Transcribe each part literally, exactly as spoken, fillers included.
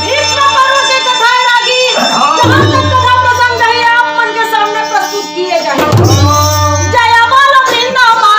भीष्म पर्व के कथा रागी, हाँ। जहाँ तक कथा प्रसंग है, आप मन के सामने प्रस्तुत किए जाए। जय बोलो वृंदावन।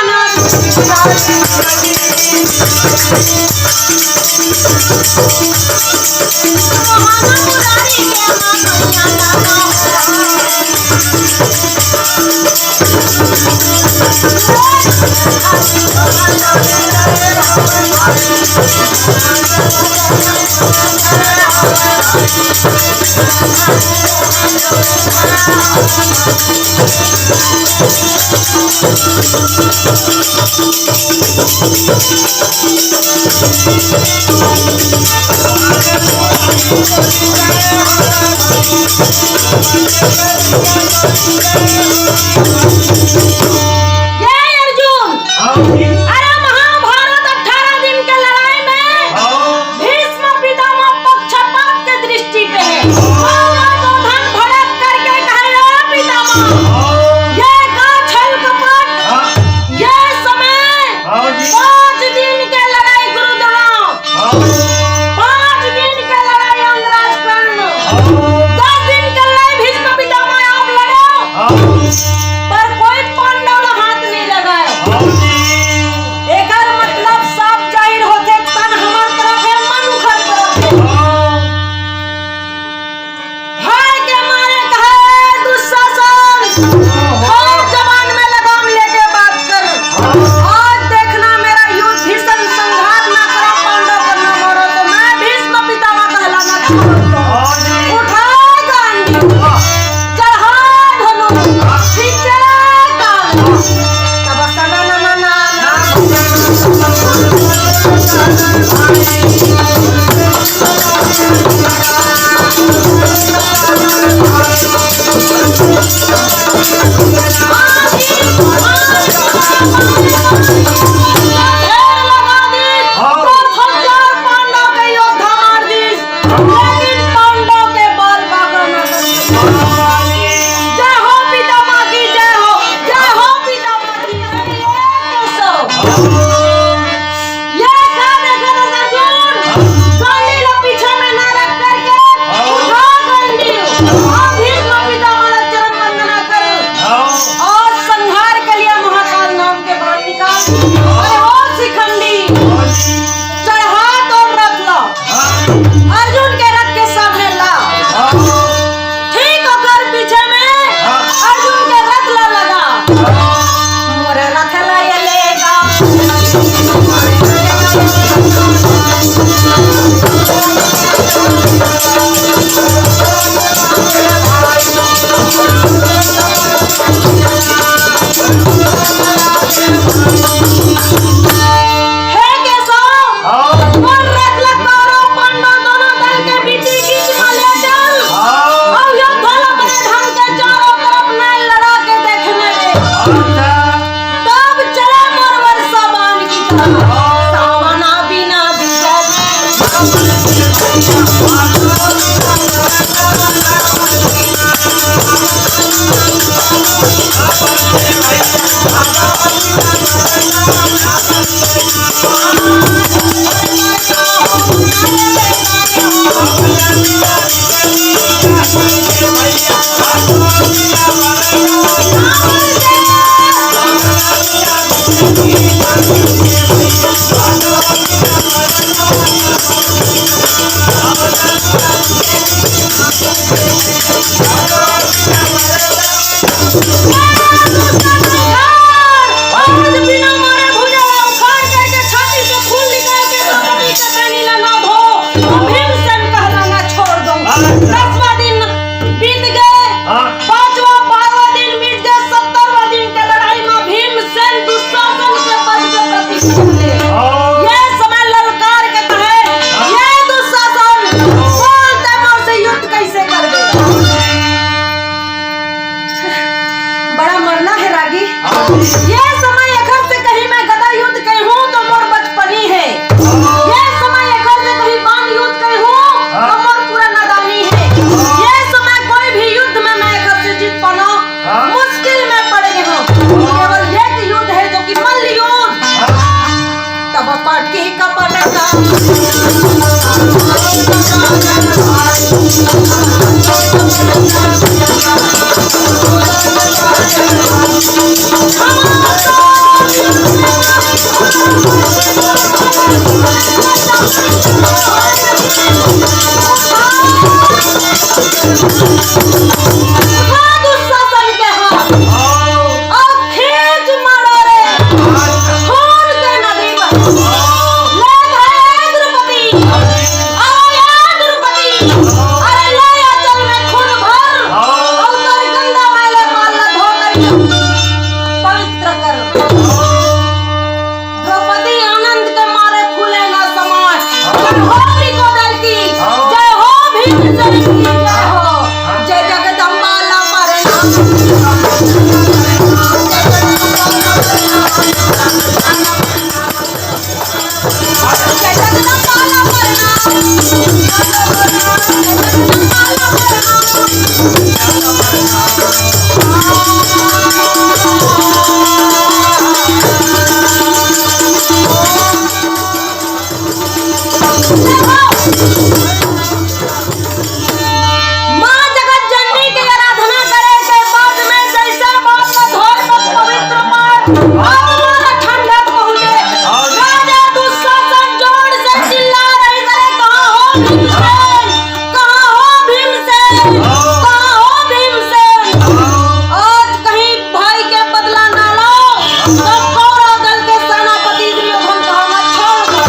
ये अर्जुन, हाँ जी। अरे महाभारत अठारह दिन के लड़ाई में हाँ। भीष्म पितामह पक्षपात के दृष्टि पे है। हाँ। वो दुर्योधन भड़क करके कहे, "ओ पितामह, हाँ। ये का छल कपट, हाँ। ये समय हाँ जी। पाँच दिन के लड़ाई गुरुद्रोण, हाँ। पाँच दिन के लड़ाई अंगराज कर्ण, हाँ। दस दिन के लड़ाई भीष्म पितामह आप लड़े।" हाँ। पर कोई पांडव ला हाथ नहीं लगाए। हाँ जी। एकर मतलब साफ जाहिर होथे, तन हमर तरफ है, मन उखर तरफ है। हाँ। भय के मारे कहे दुशासन, हर जबान में लगाम लेके बात कर। आज देखना मेरा युद्ध भीषण संघात ना करो, पांडव को ना मारो, तो मैं भीष्म पितामह कहलाना छोड़ दूं। उठा गांडीव, चढ़ा धनुष, खींचा काल, तब सनन मनाना। ये का देखत हस अर्जुन? गांडी ला पीछे में ना रख करके उठा गांडी। और भीष्म पितामह ला चरण वंदना कर। और संहार के लिए महाकाल नाम के बाण निकाल। अरे ओ शिखंडी, चढ़ा तोर रथ ला। अर्जुन के रथ के सामने ला। ठीक ओकर पीछे में अर्जुन के रथ ला लगा। मोर रथ ला ये लेगा। हे केशव, हाँ। मोर रथ ला कौरव पांडव दोनों दल के बीच, बीच में ले चल। हाँ। और युद्ध ला अपने ढंग के चारों तरफ में लड़ा के देखने दे। अच्छा। तब चले मोर वर्षा बाण की तरह। हाँ। सावना बिना बिगड़। रागी, ये समय एखर से कहीं मैं गदा युद्ध कहूँ तो मोर बचपनी है। ये समय एखर से कहीं बाण युद्ध कहूँ तो मोर पूरा नादानी है। ये समय कोई भी युद्ध में मैं एखर से जीत पाना मुश्किल में पड़ गए हूँ। केवल एक युद्ध है जो कि मल्ल युद्ध। तब पटकी कपट का दुशासन के हाथ। अउ खींच मारो रे, खून के नदी बहे। ले भाई द्रौपदी, अरे या द्रौपदी, अरे ले या जल में खून भर, अउ तोर गंदा मैले बाल ला धो करिके पवित्र कर। द्रौपदी आनंद के मारे फूले न समाये। जय हो द्रौपदी की, जय हो भीमसेन की, जय हो। जय जगदम्बा ला परनाम। जय जगदम्बा ला परनाम। माँ जगत जननी के आराधना करे के बाद में जैसे बात का धोए तक पवित्र पाठ, आत्मा ला ठंडक पहुँचे। राजा दुशासन जोर से चिल्ला रहे, करे, "कहाँ हो भीमसेन? कहाँ हो भीमसेन? कहाँ हो भीमसेन?" आज कहीं भाई के बदला ना लो, तो कौरव दल के सेनापति दुर्योधन का हाथ छोड़ दो।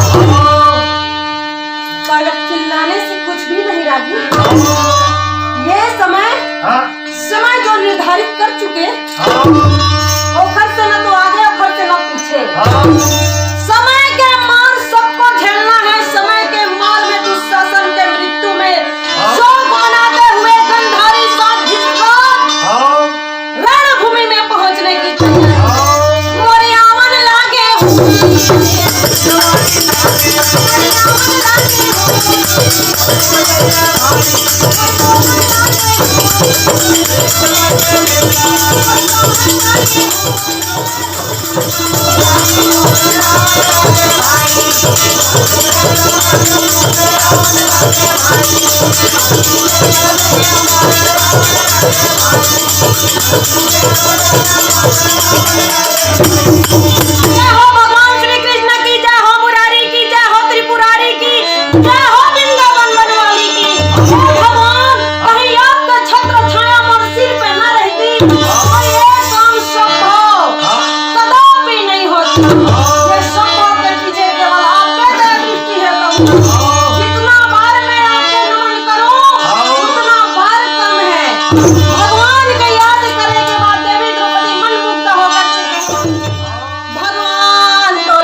पर चिल्लाने से कुछ भी नहीं रागी। ये समय, हाँ। समय जो निर्धारित कर चुके, हाँ। ओखर से न तो आगे, ओखर से न पीछे। हाँ। समय के मार सबको झेलना है। समय के मार में दुशासन के मृत्यु में हाँ। शोक मनाते हुए गंधारी साथ घिसका हाँ। रणभूमि में पहुंचने की तैयारी। मोरे आवन लागे हो। जय हो भगवान श्री कृष्ण की, जय हो मुरारी की, जय हो त्रिपुरारी की, जय हो वृंदावन बनवाली की। हे भगवान, कहीं आपका छत्र छाया मोर सिर पे ना रहती, तो ये काम संभव कदापि नहीं होता। ये संभव के पीछे केवल आपके दया दृष्टि है प्रभु। जितना बार मैं आपको नमन करूं, उतना बार कम है। भगवान का याद करने के बाद देवी द्रौपदी मन मुग्ध होकर के भगवान तो भगवान तो